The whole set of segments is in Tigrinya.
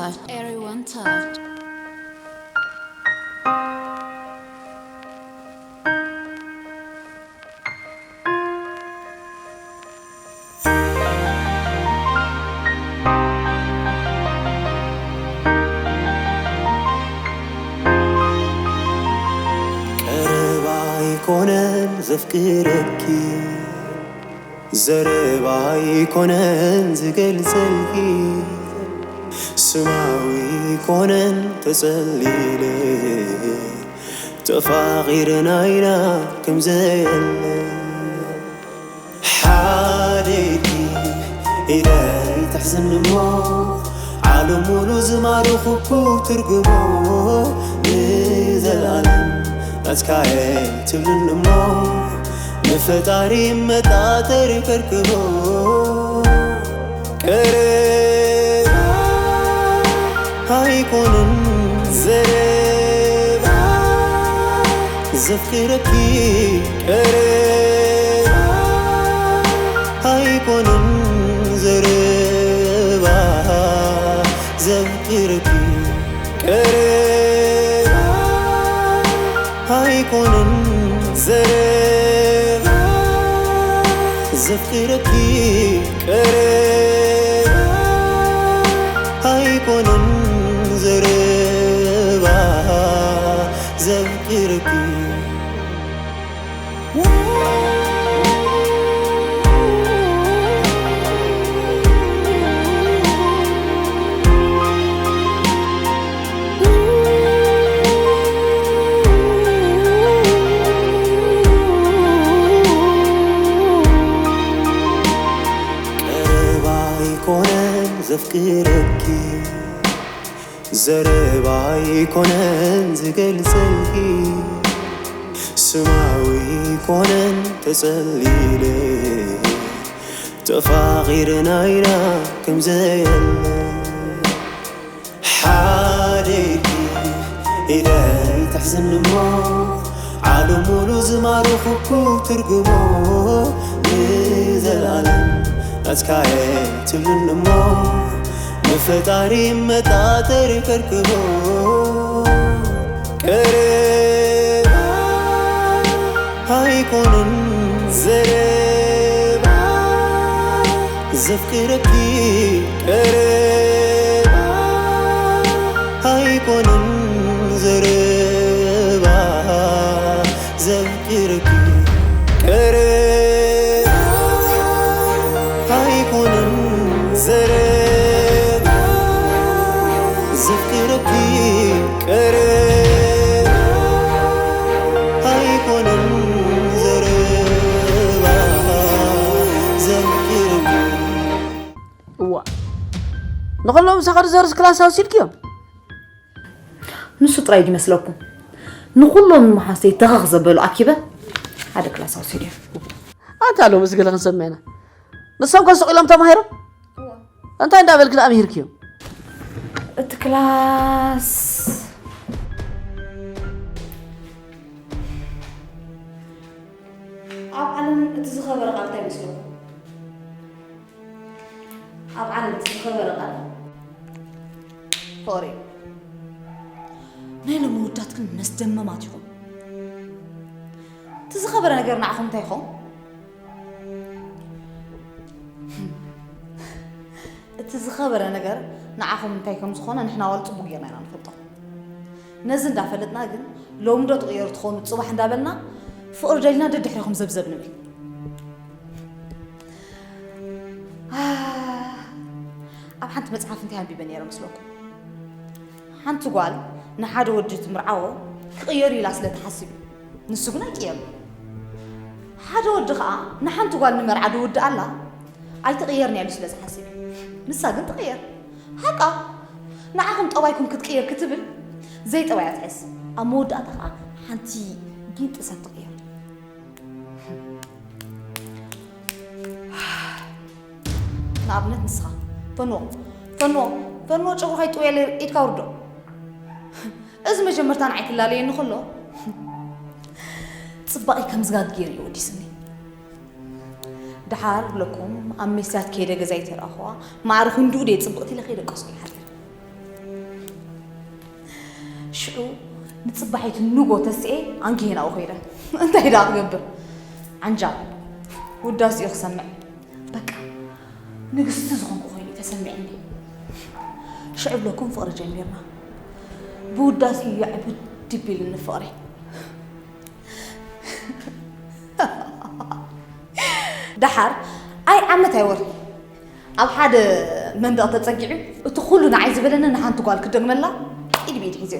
Everyone touch. ቀረባ ኣይኮነን ዘፍቅረኪ፣ ዘረባ ኣይኮነን ዝገልጸልኪ፣ ስማዊ ኣይኮነን ተጸሊለ፣ ተፋቒርና ኢና ከም ዘየለ። ሓደኪ ኢደይ ትሕዝኒ እሞ፣ ዓለም ሙሉ ዝማርኹኩ ትርጉሞ፣ ንዘለኣለም ናትካየ ትብልኒ እሞ፣ ንፈጣሪ መጣጠሪ ከርክቦ። ቀረባ ኣይኮነን ዘረባ ዘፍቅረኪ፣ ቀረባ ኣይኮነን ዘረባ ዘፍቅረኪ፣ ቀረባ ኣይኮነን ዘረባ ዘፍቅረኪ፣ ቀረባ ኣይኮነን ዘረባ ዘፍቅረኪ። ቀረባ ኣይኮነን ዘፍቅረኪ፣ ዘረባ ኣይኮነን ዝገልጸልኪ፣ ስማዊ ኣይኮነን ተጸሊለ፣ ተፋቒርና ኢና ከም ዘየለ። ሓደኪ ኢደይ ትሕዝኒ እሞ፣ ዓለም ሙሉ ዝማርኹኩ ትርጉሞ፣ ንዘለኣለም ናትካየ ትብልኒ እሞ፣ ንፈጣሪ መጣጠሪ ከርክቦ። ቀረባ ኣይኮነን ዘረባ ዘፍቅረኪ፣ ቀረባ ኣይኮነን ዘረባ ዘፍቅረኪ፣ ቀረባ ኣይኮነን ዘረባ ዘፍቅረኪ፣ ቀረባ ኣይኮነን ዘረባ ዘፍቅረኪ። እዋ፣ ንኹሎም ዝኸዱ ዘርስ ክላስ ኣውሲድክዮም? ንሱ ጥራይ ድመስለኩም ንኹሎም መሓሰይ ተኸኽ ዘበሉ ኣኪበ ሓደ ክላስ ኣውሲድዮም። ኣንታ ሎምስ ገለ ክንሰምዕ ኢና። ንሶም ከ ስቕ ኢሎም ተማሂሮም እንታይ እንዳበልኪ ደኣ ምሂርክዮም? እቲ ክላስ ኣብ ዓለም እቲ ዝኸበረ ቃል እንታይ ይመስለኩም? ኣብ ዓለም እቲ ዝኸበረ ቃል ፍቕሪ እዩ። ናይ ሎሚ ወዳት ግን መስደመማት ኢኹም። እቲ ዝኸበረ ነገር ንዓኹም እንታይ ይኸውን? እቲ ዝኸበረ ነገር ንዓኹም እንታይ ከም ዝኾነ ንሕና ዋላ ጽቡቕ ጌርና ኢና ንፈልጦ። ነዚ እንዳፈለጥና ግን ሎሚ ዶ ትቕየሩ ትኾኑ ጽባሕ እንዳበልና ፍቕሪ ደሊና ደድሕሪኹም ዘብዘብ ንብል። ኣብ ሓንቲ መጽሓፍ እንታይ ኣንቢበ ነይረ መስለኩም? ሓንቲ ጓል ንሓደ ወዲ ትምርዓዎ ክቕየር ኢላ ስለ ትሓስብ እዩ። ንሱ ግን ኣይቅየርን። ሓደ ወዲ ኸኣ ንሓንቲ ጓል ንመርዓ ድውድኣላ ኣይትቕየርን እያ ኢሉ ስለ ዝሓስብ እዩ። ንሳ ግን ትቕየር። ሓቃ ንዓኹም ጠባይኩም ክትቅየር ክትብል ዘይጠባያ ትሕዝ። ኣብ መወዳእታ ኸኣ ሓንቲ ጊንጢ ሰብ ትቕየር። ንኣብነት ንስኻ ፈንዎ ፈንዎ ፈንዎ ጨጉርኻ ይጥወየለ ኢድካ ውርዶ። እዚ መጀመርታ ንዓይ ክላለየኒ ከሎ ጽባቐይ ከም ዝጋግ ገይሩ እዩ ወዲስኒ። ደሓር ብለኩም ኣብ መስትያት ከይደ ገዛይ ተረኣኹዋ ማዕረ ክንድኡ ድየ ጽብቕቲ ኢለ ከይደቀስኩ ይሓድር። ሽዑ ንጽባሒቱ ንጎ ተስኤ ኣንኪሄናኡ ኸይደ። እንታይ ደኣ ክገብር? ዓንጃል ውዳሴኡ ክሰምዕ። በቃ ንግስቲ ዝኾንኩ ኮይኑ ተሰሚዕኒ። ሽዑ ብለኩም ፍቕሪ ጀሚርና። ብውዳሴኡ የዕብድ ድቢልኒ ፍቕሪ። ደሓር ኣይ ዓመት ኣይ ወርሒ ኣብ ሓደ መንደቕ ተጸጊዑ እቲ ኩሉ ንዓይ ዝበለኒ ንሓንቲ ጓል ክደግመላ ኢድ ብኢድ ሒዘ።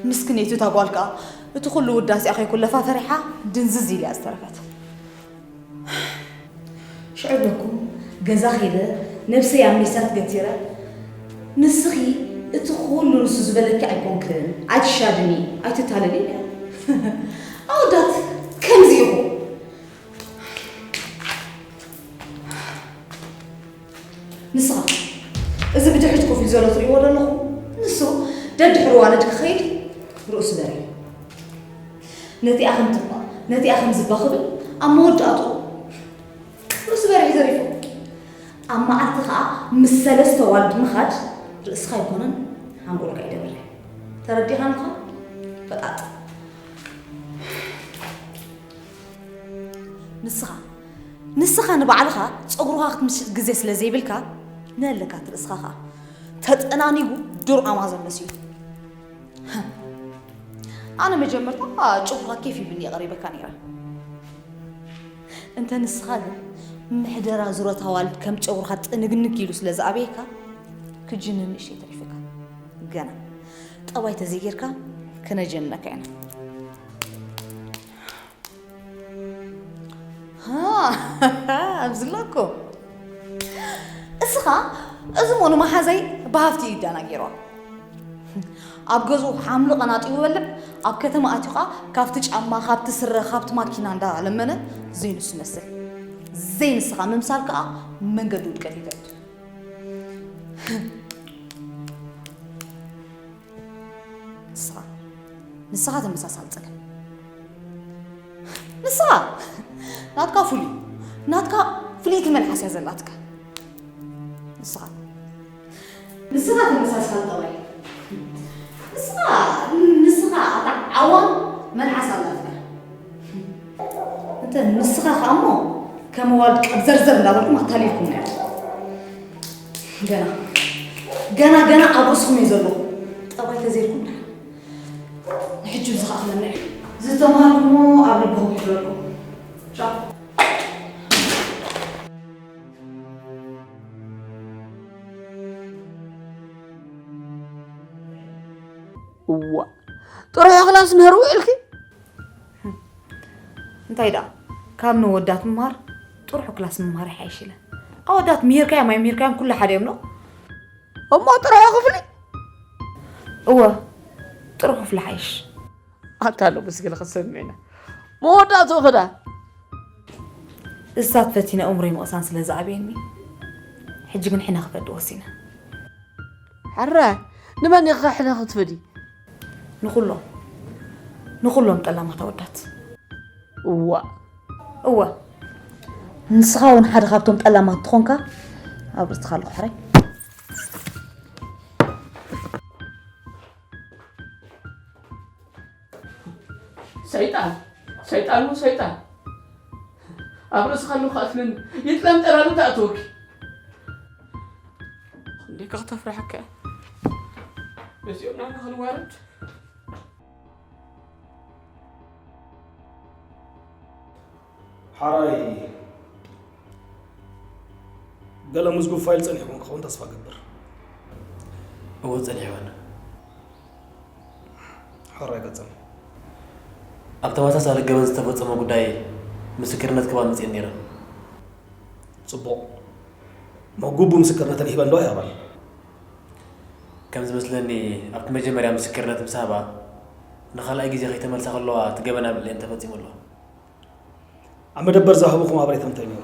ምስክነይቲ እታ ጓል ከኣ እቲ ኩሉ ውዳሴኣ ከይኩለፋ ፈሪሓ ድንዝዝ ኢላ እያ ዝተረፈት። ሽዑ ኣለኩም ገዛ ከይደ ነብሰይ ኣብ ሜሳት ገቲረ፣ ንስኺ እቲ ኩሉ ንሱ ዝበለኪ ኣይኮንክን፣ ኣይትሻድኒ፣ ኣይትታለሊ ኢለ። ኣወዳት ከምዚ ኢኹ። ንስኻ እዚ ብድሕሪት ኮፍ ኢሉ ዘሎ ትርእይዎ ዘለኹም ንሱ ደድሕሪ ዋልድ ክኸይድ ርእሱ በሪ ነቲኣ ከም ትባ ነቲኣ ከም ዝባ ክብል ኣብ መወዳእትኡ ርእሱ በሪ ተሪፉ። ኣብ መዓልቲ ኸዓ ምስ ሰለስተ ዋልድ ምኻድ ርእስኻ ኣይኮነን ሓንጎልካ ይደብር። ተረዲኻንኻ? ፈጣጥ ንስኻ ንስኻ ንባዕልኻ ጸጉርኻ ክትምሽጥ ግዜ ስለ ዘይብልካ ንህለካት ርእስኻ ኸኣ ተጠናኒጉ ዱር ኣማዞን መሲሉ። ኣነ መጀመርታ ጨጉርኻ ኬፍ ይብልኒ ቀሪበካ ነይረ። እንተ ንስኻ ግን ምሕደራ ዙረት ኣዋልድ ከም ጨጉርኻ ጥንግንግ ኢሉ ስለ ዝኣበየካ ክጅንን ንእሽተይ ተሪፍካ። ገና ጠባይ ተዘይጌርካ ክነጀንነካ ኢና። ኣብዚ ኣለኩም። እስኻ እዚ ሞኑ መሓዛይ ብሃፍቲ እዩ ይዳና ገይርዋ። ኣብ ገዝኡ ሓምሊ ቀናጢ ይበልዕ፣ ኣብ ከተማ ኣትዩ ኸዓ ካብቲ ጫማ፣ ካብቲ ስረ፣ ካብቲ ማኪና እንዳለመነ ዘይንሱ መስል። ዘይንስኻ ምምሳል ከኣ መንገዲ ውድቀት እዩ ተእቱ። ንስኻ ንስኻ ተመሳሳሊ ጸገም። ንስኻ ናትካ ፍሉይ ናትካ ፍልይቲ መልሓስ እያ ዘላትካ። ንስኻ ንስኻ ተመሳሳሊ ጠባይ። ንስኻ ንስኻ ኣታ ዓዋን መልሓስ ኣላትካ። እንተ ንስኻ ከኣ እሞ ከም ዋልድ ቀብዘርዘር እንዳበልኩም ኣታሊልኩም ነይሩ። ገና ገና ገና ኣብ ርእስኹም እዩ ዘሎ። ጠባይ ተዘይልኩም ደሓን። ንሕጂ ዝኸኣለና እዩ። ዝተምሃርኩሞ ኣብ ልብኹም ይሕደርኩም። ቻው። እዋ ጥርሑ ክላስ ምህር ውዕልኪ። እንታይ ደኣ ካብ ነወዳት ምምሃር ጥርሑ ክላስ ምምሃር ይሓይሽ ኢለ። ኣወዳት ምሂርካዮም ኣይምሂርካዮም ኩሉ ሓደ እዮም ኖ። እሞ ጥርሑ ክፍሊ። እወ ጥርሑ ክፍሊ ሓይሽ። ኣታ ኣሎ ብስግለ ክትሰምዕ ኢና መወዳእትኡ ክዳ። እሳት ፈቲነ እምሮይ ምቕሳን ስለ ዝኣብየኒ ሕጂ ግን ሕነ ክፈዲ ወሲነ። ሕረ ንመን ኢኺ ሕነ ክትፈዲ? ንኹሎም ንኹሎም ጠላማት ኣወዳት። እዋ እወ ንስኻ እውን ሓደ ካብቶም ጠላማት ትኾንካ ኣብ ርእስኻ ኣለኹ ሕራይ። ሰይጣን ሰይጣን ሞ ሰይጣን ኣብ ርእስኻ ኣለኹ ኣትለኒ ይጥለም ጠራሉ ተኣትወኪ እንዴ ከኽተፍርሐከ እዚኦም ናና ክንዋረድ ሓራይ ገለ ምዝጉብ ፋይል ጸኒሕኩም ክኸውን ተስፋ ገብር። እወ ጸኒሕወን። ሕራይ ቀጽል። ኣብ ተመሳሳሊ ገበን ዝተፈጸመ ጉዳይ ምስክርነት ክባ መጽየን ነይረን። ጽቡቕ። መጉቡ ምስክርነተን ሂበን ዶ ይሃባል? ከም ዝመስለኒ ኣብቲ መጀመርያ ምስክርነት ምስ ሃባ ንኻልኣይ ግዜ ከይተመልሳ ከለዋ እቲ ገበን ኣብ ልዕሊአን ተፈጺሙ ኣሎ። ኣብ መደበር ዝሃብኹም ሓበሬታ እንታይ ነይሩ?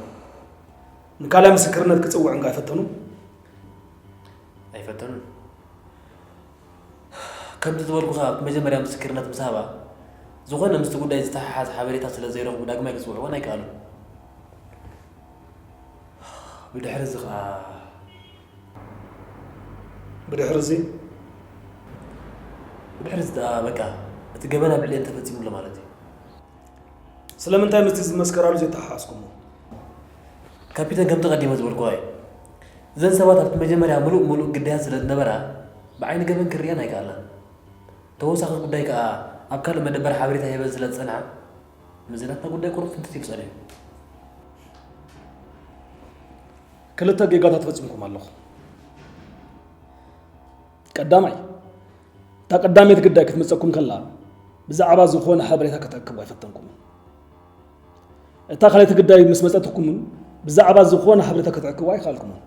ንካልኣይ ምስክርነት ክጽውዕንካ ኣይፈተኑን? ኣይፈተኑን። ከምቲ ዝበልኩኻ ኣብቲ መጀመርያ ምስክርነት ምስ ሃባ ዝኾነ ምስቲ ጉዳይ ዝተሓሓዝ ሓበሬታ ስለ ዘይረኽቡ ዳግማይ ክጽውዕወን ኣይከኣሉን። ብድሕሪ እዚ ኸኣ ብድሕሪ እዚ ድሕሪ እዚ ደኣ በቃ እቲ ገበን ኣብ ልዕሊ ተፈጺሙ ኣሎ ማለት እዩ። ስለምንታይ ምስቲ ዝመስከራሉ ዘይተሓሓዝኩሞ? ካፒተን፣ ከምቲ ቀዲመ ዝበልኩዋ እዩ። እዘን ሰባት ኣብቲ መጀመርያ ምሉእ ምሉእ ግዳያት ስለ ዝነበራ ብዓይኒ ገበን ክርእየን ኣይከኣላን። ተወሳኺ ጉዳይ ከኣ ኣብ ካልእ መደበር ሓበሬታ ሂበን ስለ ዝጸንሓ ምስዚ ናትና ጉዳይ ቁርብ ፍንትት ኢሉ ጸኒሑ። ክልተ ጌጋታት ፈጺምኩም ኣለኹም። ቀዳማይ፣ እታ ቀዳመይቲ ግዳይ ክትመጸኩም ከላ ብዛዕባ ዝኾነ ሓበሬታ ክትእክቡ ኣይፈተንኩምን። እታ ካልኣይቲ ግዳይ ምስ መጸትኩም እውን ብዛዕባ ዝኾነ ሓበሬታ ክትእክቡ ኣይከኣልኩምን።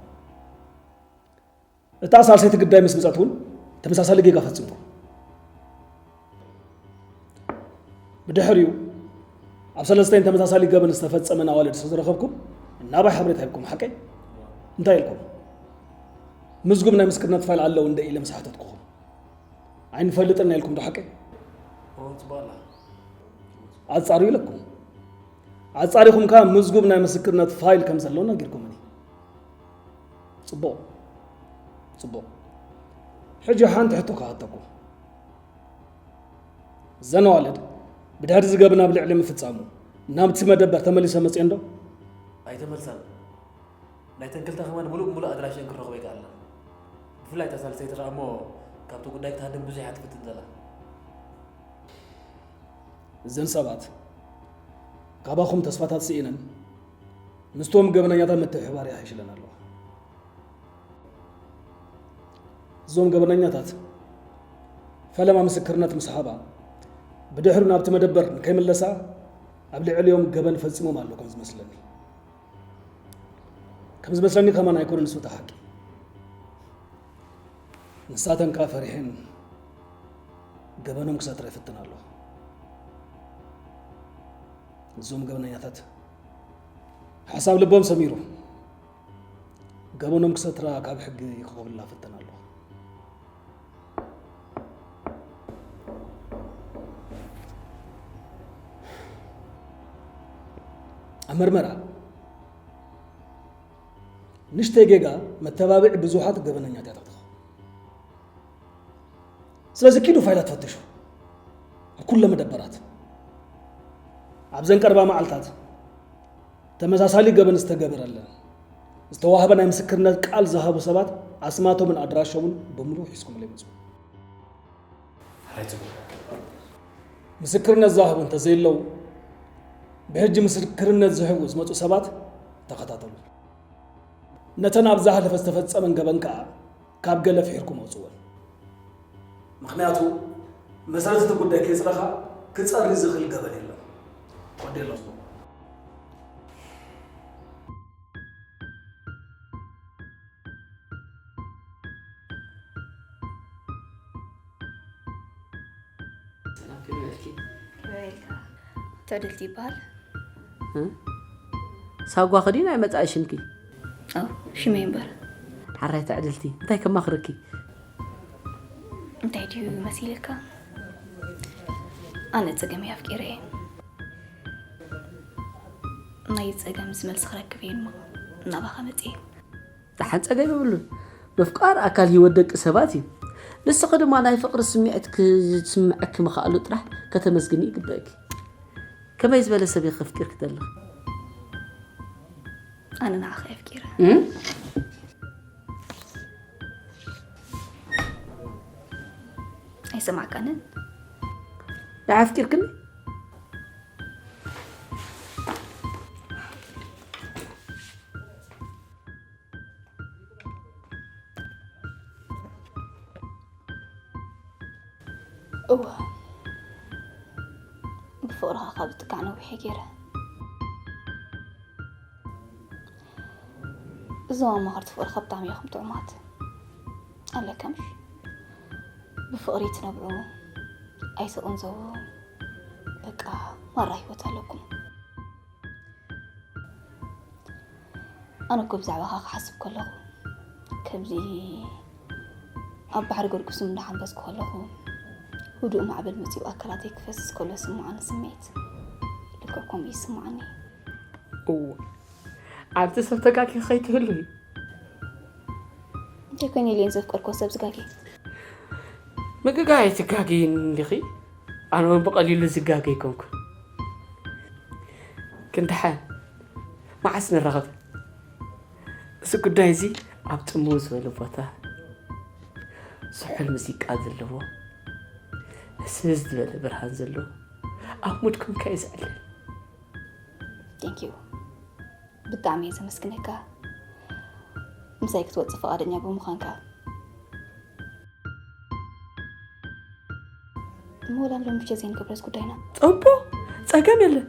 እታ ሳልሰይቲ ግዳይ ምስ መጸት እውን ተመሳሳሊ ጌጋ ፈጺምኩም። ብድሕሪኡ ኣብ ሰለስተይን ተመሳሳሊ ገበን ዝተፈጸመን ኣዋልድ ስለ ዝረኸብኩም ናባይ ሓበሬታ ሂብኩም፣ ሓቀይ? እንታይ ኢልኩም? ምዝጉብ ናይ ምስክርነት ፋይል ኣለዉ እንደ ኢለ ምስ ሓተትኩኹም ኣይንፈልጥን ኢልኩም ዶ ሓቀይ? እወ፣ ጽቡቕ ኣላ። ኣጻርዩ ኢለኩም። ኣጻሪኹም ከኣ ምዝጉብ ናይ ምስክርነት ፋይል ከም ዘለዎ ነጊርኩምኒ። ጽቡቕ፣ ጽቡቕ። ሕጂ ሓንቲ ሕቶ ክሓተኩም። እዘን ኣዋልድ ብድሕሪ እዚ ገበን ኣብ ልዕሊ ምፍጻሙ ናብቲ መደበር ተመሊሰን መጺኤን ዶ? ኣይተመልሳን። ናይተን ክልተ ከማን ምሉእ ብምሉእ ኣድራሽአን ክንረኽቦ ኣይከኣልናን። ብፍላይ እታ ሳልሰይቲ ከኣ እሞ ካብቲ ጉዳይ ክትሃድም ብዙሕ እያ ትፍትን ዘላ። እዘን ሰባት ካባኹም ተስፋታት ስኢነን ምስቶም ገበነኛታት ምትሕብባር ይሓይሽለን ኣለዋ። እዞም ገበነኛታት ፈለማ ምስክርነት ምስ ሃባ ብድሕሪኡ ናብቲ መደበር ንከይምለሳ ኣብ ልዕሊኦም ገበን ፈጺሞም ኣለዉ ከም ዝመስለኒ። ከም ዝመስለኒ ከማን ኣይኮነን ንሱ እቲ ሓቂ። ንሳተን ከኣ ፈሪሐን ገበኖም ክሰትራ ይፍትን ኣለዋ። እዞም ገበነኛታት ሓሳብ ልቦም ሰሚሩ ገበኖም ክሰትራ ካብ ሕጊ ክኸብላ ፈተን ኣለዋ። ኣብ መርመራ ንሽተይ ጌጋ መተባብዒ ብዙሓት ገበነኛታት እያ ትኸውን። ስለዚ ኪዱ ፋይላት ፈትሹ ኣብ ኩለ መደበራት ኣብዘን ቀርባ መዓልታት ተመሳሳሊ ገበን ዝተገበረለን ዝተዋህበ ናይ ምስክርነት ቃል ዝሃቡ ሰባት ኣስማቶምን ኣድራሾምን ብምሉእ ሒዝኩምለይ ምጹ። ሕራይ ጽቡቕ። ምስክርነት ዝሃቡ እንተዘየለዉ ብሕጂ ምስክርነት ዝህቡ ዝመጹ ሰባት ተኸታተሉ። ነተን ኣብ ዝሓለፈ ዝተፈጸመን ገበን ከኣ ካብ ገለ ፍሒርኩም ኣውጽወን። ምኽንያቱ መሰረት እቲ ጉዳይ ከይጽረኻ ክጸሪ ዝኽእል ገበን የለን። ወዲ የለኹም። ሰላም፣ ከመይ ውዒልኪ? ትዕድልቲ ይበሃል። ሳጓ ክዲ ናይ መጻኢ ሽምኪ? ሽመይ እምበር። ሓራይ ትዕድልቲ፣ እንታይ ከማኽረኪ? እንታይ ድዩ መሲልካ? ኣነ ጸገም ኣፍቂረ እየ። ናይ ጸገም ዝመልስ ክረክብ እየ እሞ እናባኻ መጽእ። ደሓን ጸገም የብሉን። ምፍቃር ኣካል ህይወት ደቂ ሰባት እዩ። ንስኺ ድማ ናይ ፍቕሪ ስምዒት ክስምዐኪ ምኽኣሉ ጥራሕ ከተመስግኒ ይግበእኪ። ከመይ ዝበለ ሰብ ኢኺ ከፍቅርኪ ዘለኺ? ኣነ ንዓኺ ኣፍቂረ። ኣይሰማዕካንን? ንዓይ ኣፍቂርክኒ? እወ፣ ብፍቕርኻ ካብ ዝጥቃዕ ነዊሕ ገይረ። እዞም ኣማኸርቲ ፍቕርኻ ብጣዕሚ ኢኹም ጥዑማት። ኣለካ ምሽ? ብፍቕሪ ትነብዑ፣ ኣይትቕንዘዉ። በቃ ማራ ህይወት ኣለኩም። ኣነ እኮ ብዛዕባኻ ክሓስብ ከለኹ ከምዚ ኣብ ባሕሪ ገርጉስም እንዳሓንበስኩ ከለኹ ህዱእ ማዕበል መጺኡ ኣካላተይ ክፈስስ ከሎ ዝስምዓኒ ስምዒት ልክዕ ከምኡ ይስምዓኒ። እወ፣ ኣብቲ ሰብ ተጋጊ ከይትህሉ እዩ። እንታይ ኮይኑ ኢለ ዘፍቀርኮ ሰብ ዝጋጊ? ምግጋ ኣይትጋገይን እንዲኺ? ኣነ እውን ብቐሊሉ ዝጋገ ኣይኮንኩን። ክንድሓን፣ መዓስ ንራኸብ? እዚ ጉዳይ እዚ ኣብ ጽምው ዝበለ ቦታ፣ ስሑል ሙዚቃ ዘለዎ፣ ህስህስ ዝበለ ብርሃን ዘለዎ፣ ኣብ ሙድ ኮንካ እዩ ዝዕለል። Thank you። ብጣዕሚ እየ ዘመስግነካ፣ ምሳይ ክትወፅእ ፈቓደኛ ብምዃንካ። እሞ ወላ ሎሚ ምሸት ዘይንገብሮስ ጉዳይና? ጸቦ፣ ጸገም የለን።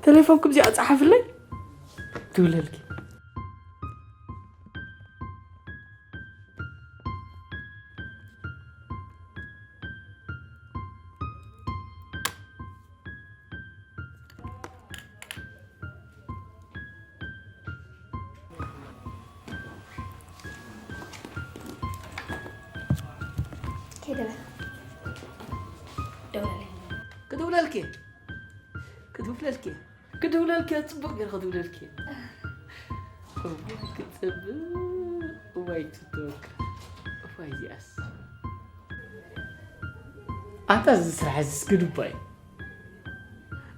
ቴሌፎንኩም እዚኣ ጸሓፍለይ፣ ትውለልኪ። ከይደ በል። ደውለለይ። ክድውለልኪ፣ ክድውለልኪ፣ ክድውለልኪ፣ ጽቡቕ ገይረ ክድውለልኪ። እዋይ ክጽብቕ፣ እዋይ ትትወቅ፣ እዋይ እዚኣስ። ኣንታ እዚ ስራሕ እዚስ ግድባ እዩ።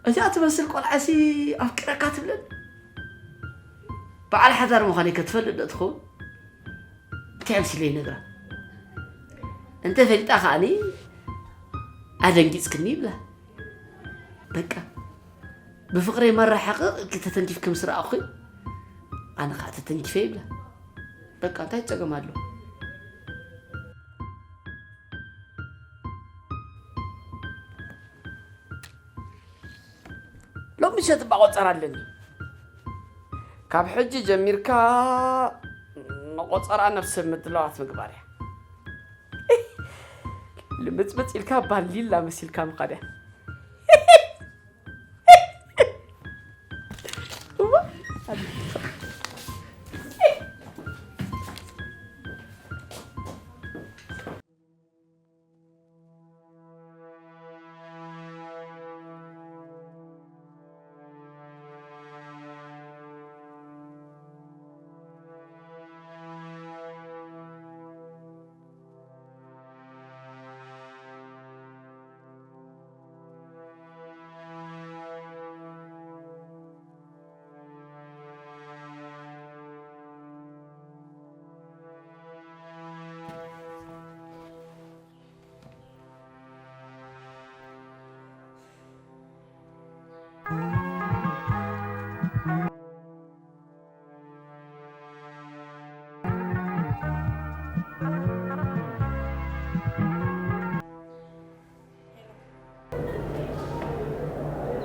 እዚኣ ትመስል ቆልዓሲ ኣፍቂረካ ትብለኒ? በዓል ሓዳር ምዃነይ ከትፈልጥ ዶ ትኸውን? እንታይ ኣምሲለ ይነግራ? እንተ ፈሊጣ ከኣኒ ኣደንጊጽክኒ ይብላ። በቃ ብፍቕረይ መራሓቕ ኢልኪ ተተንኪፍኪ ምስ ረኣኹ ኣነ ከኣ ተተንኪፈ ይብላ። በቃ እንታይ ጸገም ኣሎ? ሎሚ ምሸት እባ ቆጸራ ኣለኒ። ካብ ሕጂ ጀሚርካ ንቆጸራ ነብሰ ምድላዋት ምግባር እያ። ልምጽምጽ ኢልካ ባሊላ መሲልካ ምኻድ እያ። እዋ፣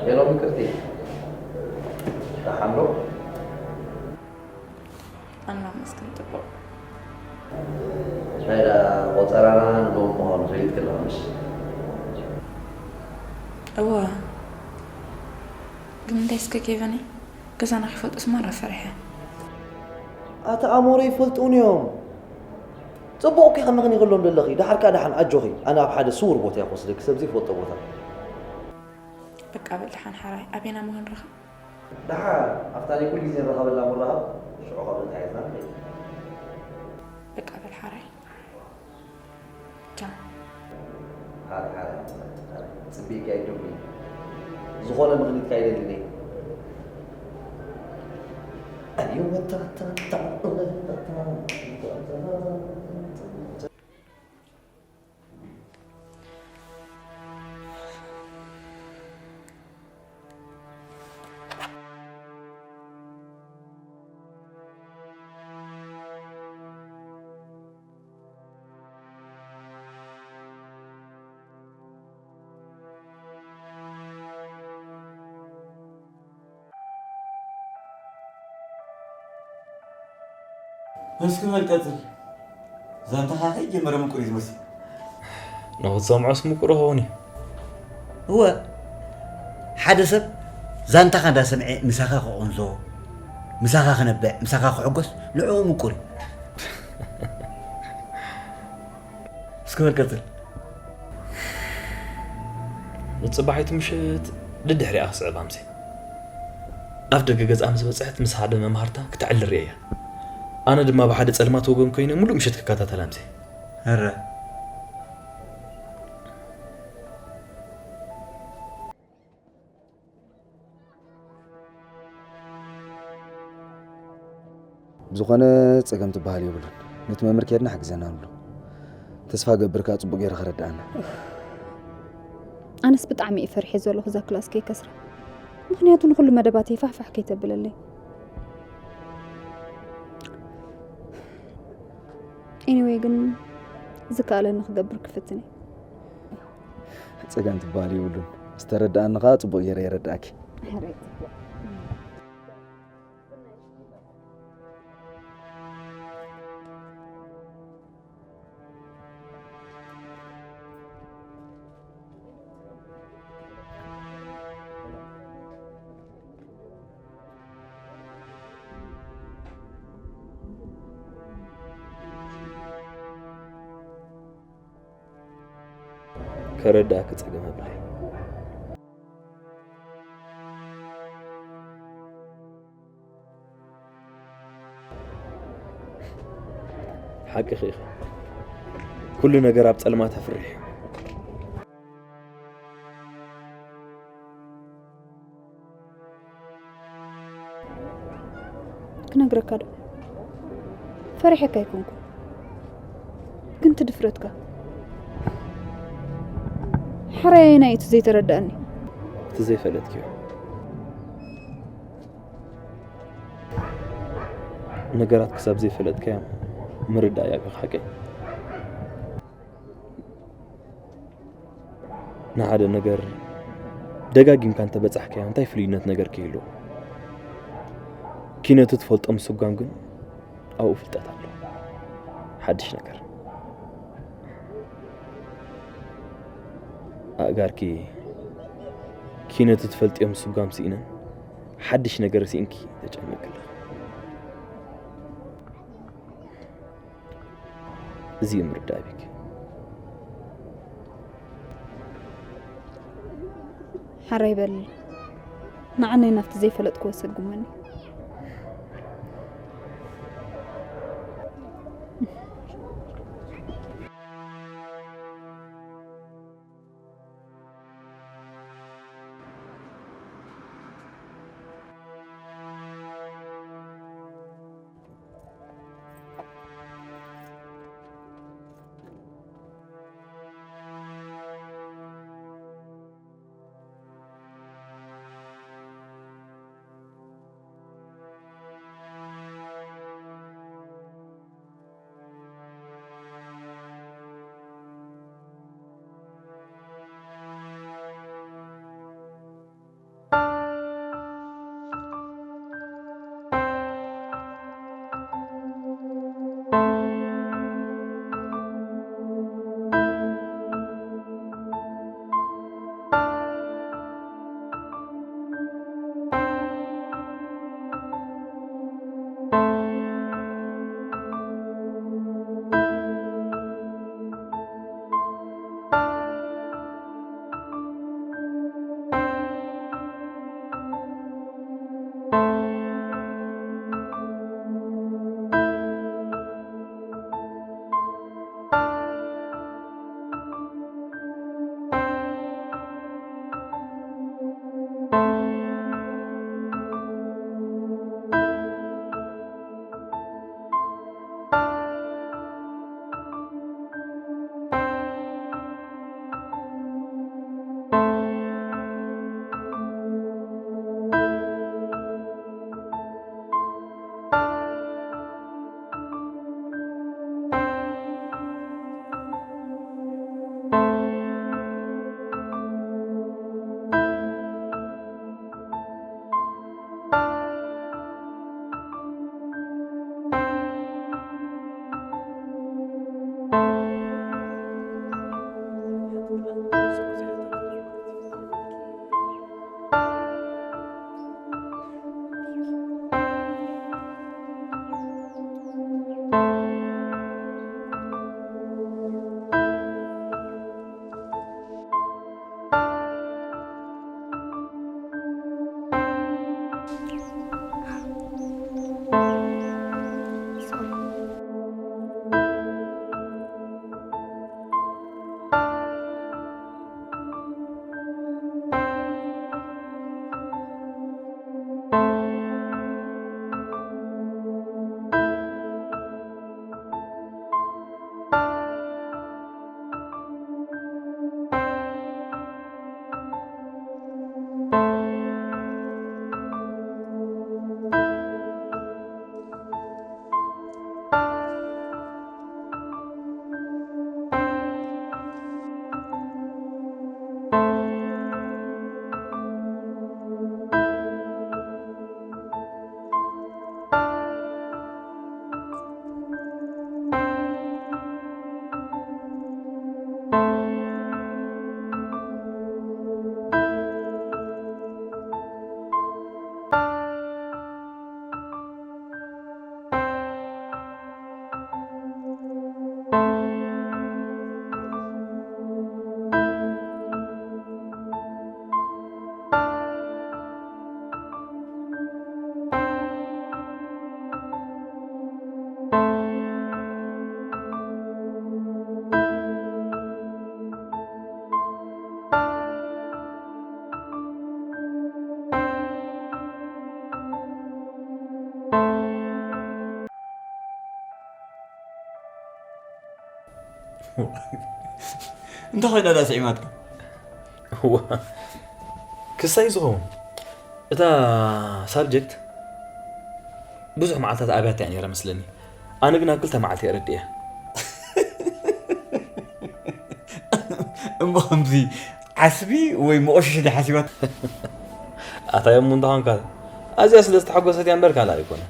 ሄሎ ምቅርቲ፣ ደሓን ዶ? ኣና መስግን ጽቡቕ። ናይዳ ቆጸራና ንሎም ምዃኑ ፈሊጥኪ ኣለኻ ምሽ? እወ፣ ግን እንታይ እስከ ኬቨኒ፣ ገዛና ከይፈልጡስ ማራ ፈሪሐ። ኣታ ኣሞረ ይፈልጡን እዮም። ጽቡቕ እኮ ኢኻ ምኽኒ ክሎም ዘለኺ። ደሓር ከኣ ደሓን ኣጆኺ። ኣነ ኣብ ሓደ ስዉር ቦታ እየ ክወስደኪ፣ ሰብ ዘይፈልጦ ቦታ። በቃ በል ደሓን ሓራይ፣ ኣበየና እሞ ክንራኸብ? ደሓር ኣብታ ናይ ኩሉ ግዜ ንራኸበላ ምራኸብ፣ ሽዑ ካብ ተታሒዝና ንኸይድ። በቃ በል ሓራይ። ቻው። ሓራይ፣ ሓራይ፣ ሓራይ። ጽቢቕኪ ኣይትደንጉዪ። ዝኾነ ምኽኒትካ ኣይደልን እየ። ኣዩ ወታ፣ ታ፣ ታ፣ ታ፣ ታ፣ ታ፣ ታ። እስኪ በል ቀጽል። ዛንታኻ ከይጀመረ ምቁር እዩ ዝመስል። ንኽትሰምዖስ ምቁር ይኸውን እዩ። እወ፣ ሓደ ሰብ ዛንታኻ እንዳሰምዐ ምሳኻ ክቕንዞ፣ ምሳኻ ክነብዕ፣ ምሳኻ ክሕጎስ ንዕኡ ምቁር እዩ። እስኪ በል ቀጽል። ንጽባሒቱ ምሸት ድድሕሪኣ ክስዕብ ኣምሴ። ኣፍ ደገ ገዝኣ ምስ በጽሐት ምስ ሓደ መምሃርታ ክተዕልል ርእየያ። ኣነ ድማ ብሓደ ጸልማት ወገን ኮይነ ሙሉእ ምሸት ክከታተላ ኣምሴ። እረ። ዝኾነ ጸገም ትበሃል የብሉን። ነቲ መምህር ኬድና ሓግዘና ንብሎ። ተስፋ ገብር ከኣ ጽቡቕ ገይሩ ከረድኣና። ኣነስ ብጣዕሚ እየ ፈሪሐ ዘለኹ እዛ ክላስ ከይከስራ። ምኽንያቱ ንኹሉ መደባተይ ፋሕፋሕ ከይተብለለይ። ኤኒወይ ግን ዝከኣለኒ ክገብር ክፍትን እየ። ጸገም ትበሃል የብሉን። ዝተረድኣኒ ከኣ ጽቡቕ ገይረ የረድኣኪ። ሕራይ ጽቡቕ። ከረዳእኪ ጸገም ኣብለይ። ሓቅኺ ኢኺ። ኩሉ ነገር ኣብ ጸልማት ኣፍርሕ እዩ። ክነግረካ ዶ? ፈሪሐካ ኣይኮንኩ። ግን ትድፍረትካ። ሓራይ ናይ እቲ ዘይተረዳእኒ። እቲ ዘይፈለጥክዮ። ነገራት ክሳብ ዘይፈለጥካዮም ምርዳእ ያብኻ ሓቀይ። ንሓደ ነገር ደጋጊምካ እንተበጻሕካዮ እንታይ ፍልዩነት ነገር ከይህልዎ? ኪነቱ ትፈልጦ ምስጓም ግን ኣብኡ ፍልጠት ኣሎ። ሓድሽ ነገር። ኣእጋርኪ ኪነቱ ትፈልጥዮ ምስጓም ስኢነን ሓድሽ ነገር ስኢንኪ ተጨነቂ ኣለኺ። እዚ እዩ ምርዳእ ቢክ። ሓራይ በል። ንዓነይ ናብቲ ዘይፈለጥክዎ ሰጉመኒ። እንታይ ኮይና ዳ ስዒማትካ? እዋ፣ ክሳይ ዝኸውን እታ ሳብጀክት ብዙሕ መዓልታት ኣብያታ እያ ነይራ መስለኒ። ኣነ ግን ኣብ ክልተ መዓልቲ እየ ረድእያ። እሞ ከምዚ ዓስቢ ወይ መቆሸሽ ዶ ሓሲባት? ኣታ የሙ እንተኾንካ፣ ኣዝያ ስለ ዝተሓጎሰት እያ እምበር ካልእ ኣይኮነን።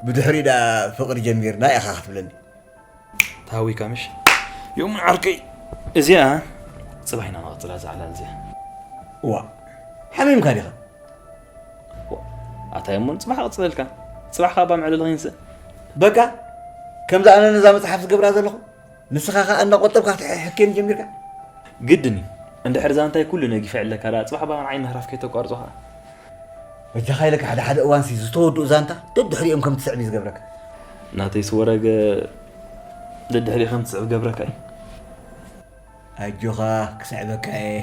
ብድሕሪ ደኣ ፍቕሪ ጀሚርና ኢኻ ክትብለኒ። ተሃዊካ ምሽ? ዮሙን ዓርከይ፣ እዚኣ ጽባሕ ኢና ንቐጽላ እዛ ዕላል እዚኣ። እዋ፣ ሓሚምካ ዲኻ? ዋ፣ ኣታ ዮሙን ጽባሕ እቕጽለልካ። ጽባሕ ካባ ምዕልል ኺንስእ። በቃ፣ ከምዛ ኣነ ነዛ መጽሓፍ ዝገብራ ዘለኹ፣ ንስኻ ኸኣ እናቖጠብካ ክትሕኬን ጀሚርካ? ግድን እዩ። እንድሕር ዛንታይ ኩሉ ነጊፈ ዕለካ ደኣ፣ ጽባሕ ባኻ ንዓይ ምህራፍ ከይተቋርጾ ኸኣ። በጃኻ ኢለካ ሓደ ሓደ እዋንሲ ዝተወድኡ ዛንታ ደድሕሪኦም ከም ትስዕብ እዩ ዝገብረካ። ናተይ ስወረገ ደድሕሪ ከም ትስዕብ ገብረካ እዩ። ኣጆኻ ክስዕበካ እየ።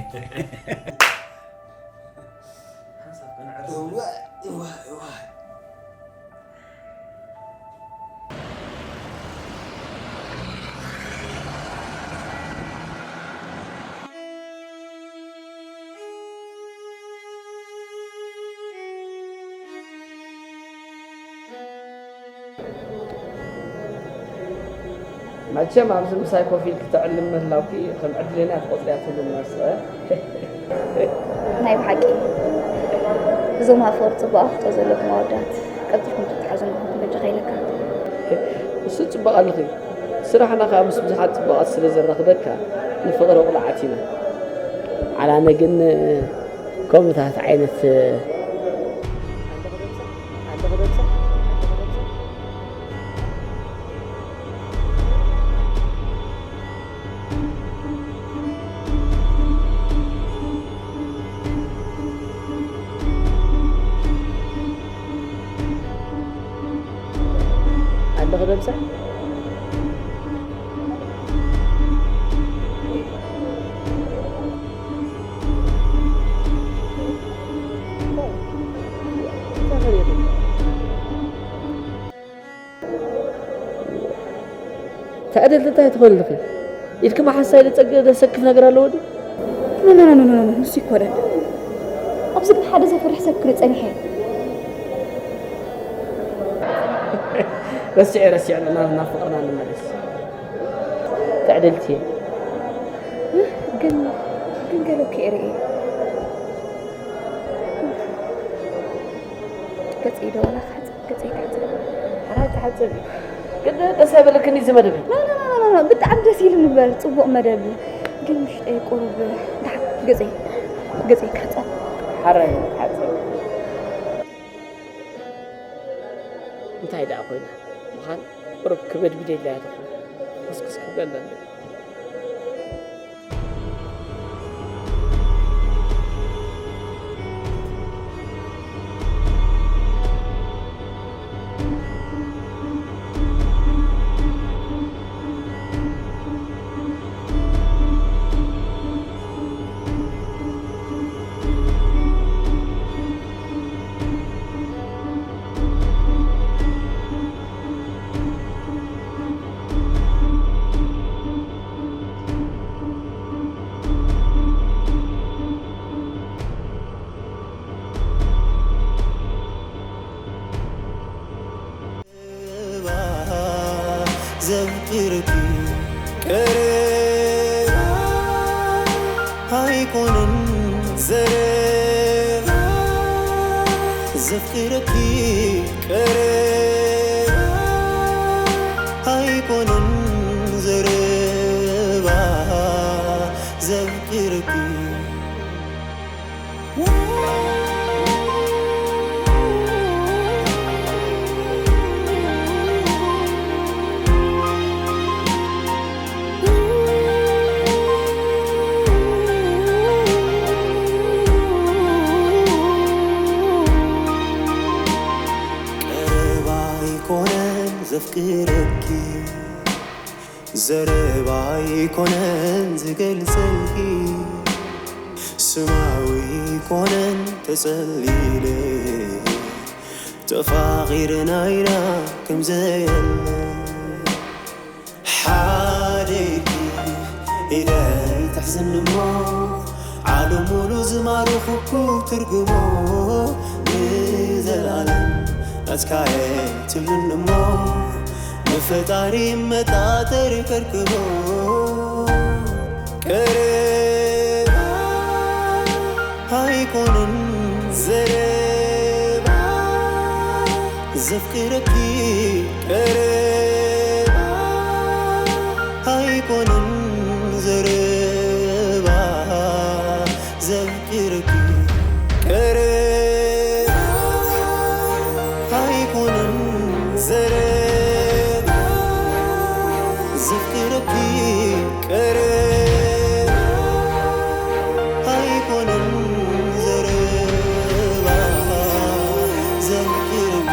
መቸም ኣብዚ ምሳይ ኮፍ ኢልኪ ተዕልሚ ምህላውኪ ከም ዕድለኛ ትቖጽርያ ትብሊ ምመስለ። ናይ ብሓቂ እዞም ኣብ ፍቕሪ ጽቡቕ ኣፍልጦ ዘለኩም ኣወዳት ቀልጢፍኩም ክትተሓዙ ምዃንኩም በጃኻ ኢለካ። እሱ ጽቡቕ ኣለኺ። ስራሕና ከኣ ምስ ብዙሓት ጽቡቓት ስለ ዘራኽበካ ንፍቕሪ ቁልዓት ኢና። ዓላነ ግን ከምኡታት ዓይነት ኣለኺ ዶ ምሳይ? እንታይ ፈሊጥኪ? ተዕደልቲ እንታይ ትኾኒ ኣለኺ? ኢድኪ መሓሳ ኢለ ጸግ-፣ ዘሰክፍ ነገር ኣለዎ ድዩ? ኖ፣ ኖ፣ ኖ፣ ኖ፣ ኖ፣ ኖ፣ ንሱ ይኮነን። ኣብዚ ግን ሓደ ዘፍርሕ ሰብ ክርኢ ጸኒሐ እየ። ረሲዐ፣ ረሲዐ፣ ናብ፣ ናብ ፍቕርና ንመለስ። ተዕደልቲ እየ። ግን፣ ግን ገለ እኮ እየ ርእየ። ገጸይ ዶ ዋላ ክሓጽብ? ገጸይ ክሓጽብ። ሓራይ ትሓጽብ እዩ። ግን ደስ ኣይበለክን እዚ መደብ? ኖ፣ ኖ፣ ኖ፣ ኖ፣ ኖ፣ ብጣዕሚ ደስ ኢሉ ንበር፣ ጽቡቕ መደብ እዩ። ግን ውሽጠይ ቁሩብ ደሓን ገጸይ፣ ገጸይ ክሓጸብ። ሓራይ ክሓጽብ። እንታይ ደኣ ኮይና? ምዃን ቁሩብ ክበድብድ የድልያ ትኾን። ኩስኩስ ክብለና እንደ ዘፍቅርኪ ቀረባ ኣይኮነን ዘረባ። ዘፍቅረኪ ቀረባ ኣይኮነን ዘረባ። ዘፍቅረኪ ቀረባ ኣይኮነን ዘፍቅረኪ፣ ዘረባ ኣይኮነን ዝገልጸልኪ፣ ስማዊ ኣይኮነን ተጸሊለ፣ ተፋቒርና ኢና ከም ዘየለ። ሓደ ኢድኪ ኢደይ ትሕዝኒ እሞ ዓለም ሙሉ ዝማርኹኩ ትርግሞ ንዘለኣለም ናትካየ ትብልኒ እሞ ንፈጣሪ መጣጠሪ ከርክቦ ቀረባ ኣይኮነን ዘረባ ዘፍቅረኪ ቀረባ ኣይኮነን ዘረባ ዘፍቅረኪ ቀረባ ኣይኮነን ዘረባ ዘፍቅረኪ ቀረባ ኣይኮነን ዘረባ ዘፍቅረኪ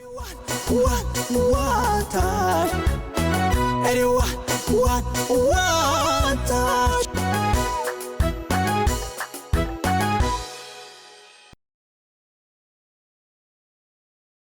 One, one, one time. Anyone, one, one time.